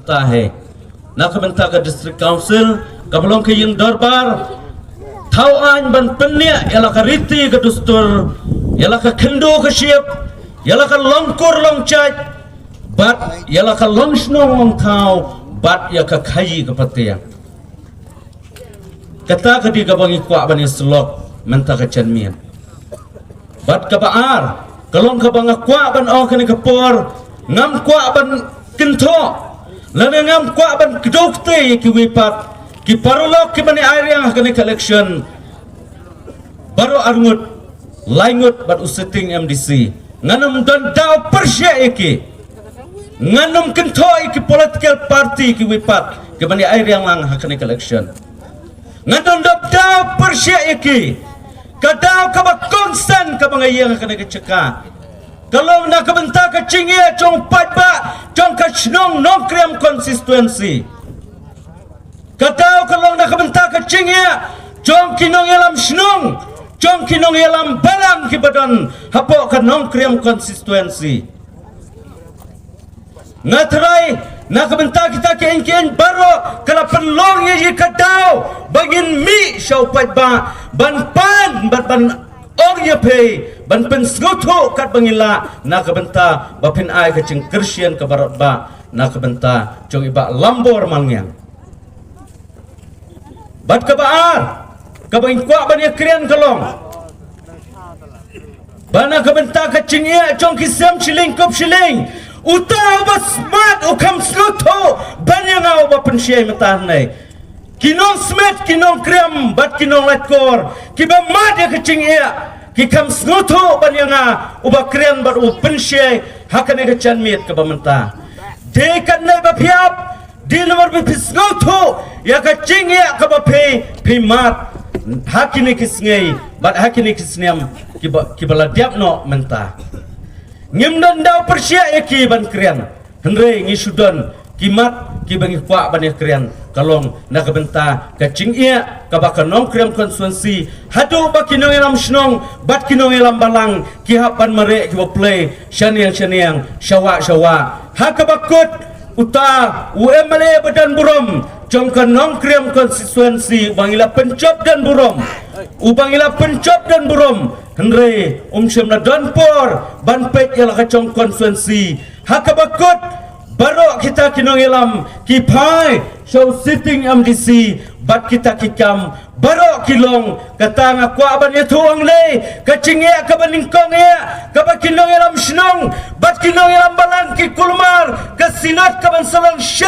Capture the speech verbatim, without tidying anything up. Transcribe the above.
Tahe na ka bynta ka District Council, kaba long ka ïing dorbar, thaw aiñ ban pynïaid ïa la ka riti ka dustur, ïa la ka khyndew ka shyiap, ïa la ka long kur long jait, bad ïa la ka long shnong long thaw, bad ïa ka khaïi ka patiang. Kata ka dei kaba ngi kwah ban ïa syllok mynta ka janmiet. Bad kaba ar, ka long kaba nga kwah ban ong kane ka por, ngam kwah ban kynthoh, lane ngam kwah ban kdew kti ïa kiwei pat ki paralok kiban ïa ai riang ha kane ka election. Baroh arngut, laingut bad u sitting M D C, ngan ym don daw pyrshah ïa ki. Ngan ym kynthoh ïa ki political party kiwei pat kiban ïa ai riang lang ha kane ka election. Ngan ym don daw pyrshah ïa ki. Ka daw kaba kongsan kaba nga ïeng ha kane ka jaka ka long na ka bynta ka jingïaid jong paidbah jong ka shnong Nongkrem constituency. Ka daw ka long na ka bynta ka jingïaid jong ki nongïalam shnong, jong ki nongïalam balang kiba don hapoh ka Nongkrem constituency. Nga trai na ka bynta kita ki ïing ki ïing baroh ka la pynlong ïa ka daw ba ngin mih sha u paidbah ban pan bad ban ong ïa phi ban pynsngewthuh katba ngi lah na ka bynta ba phin ai ka jingkyrshan kaba radbah na ka bynta jong i Bah Lambor Malngiang. Bad kaba ar, kaba ngi kwah ban ïa kren ka long ba na ka bynta ka jingïaid jong ki sem shilling kup shilling, uta uba smat u kham sngewthuh ban ïa nga uba pynshai mynta hangne. Ki nongsmet, ki nongkrem bad ki nonglait kor kiba mad ïa ka jingïaid ki kham sngewthuh ban ïa nga uba kren bad uba pynshai ha kane ka janmiet kaba mynta. Dei katne ba phi ap, dei namar ba phi sngewthuh ïa ka jingïaid kaba phi, phi mad ha kine ki sngi bad ha kine ki snem kiba, kiba la dep noh mynta. Ngim don daw pyrshah ïa ki ban kren, hynrei ngi shu don ki mat kiba ngi kwah ban ïa kren ka long na ka bynta ka jingïaid kaba ka Nongkrem constituency haduh ba ki nongïalam shnong bad ki nongïalam balang ki hap ban mareh kiba plie shaniang shaniang, shawah shawah. Ha kaba kut uta u M L A ba don burom jong ka Nongkrem constituency uba ngi la pynjop don burom, uba ngi la pynjop don burom, hynrei um shym la don por ban peit ïa la ka jong constituency. Ha kaba kut baroh kita ki nongïalam ki phai sha u sitting M D C bad kita ki kam baroh ki long. Kata nga kwah ban ïathuh hangne ka jingïaid kaba nyngkong ïaid kaba ki nongïalam shnong bad ki nongïalam balang ki kulmar, ka synod kaban sa long sha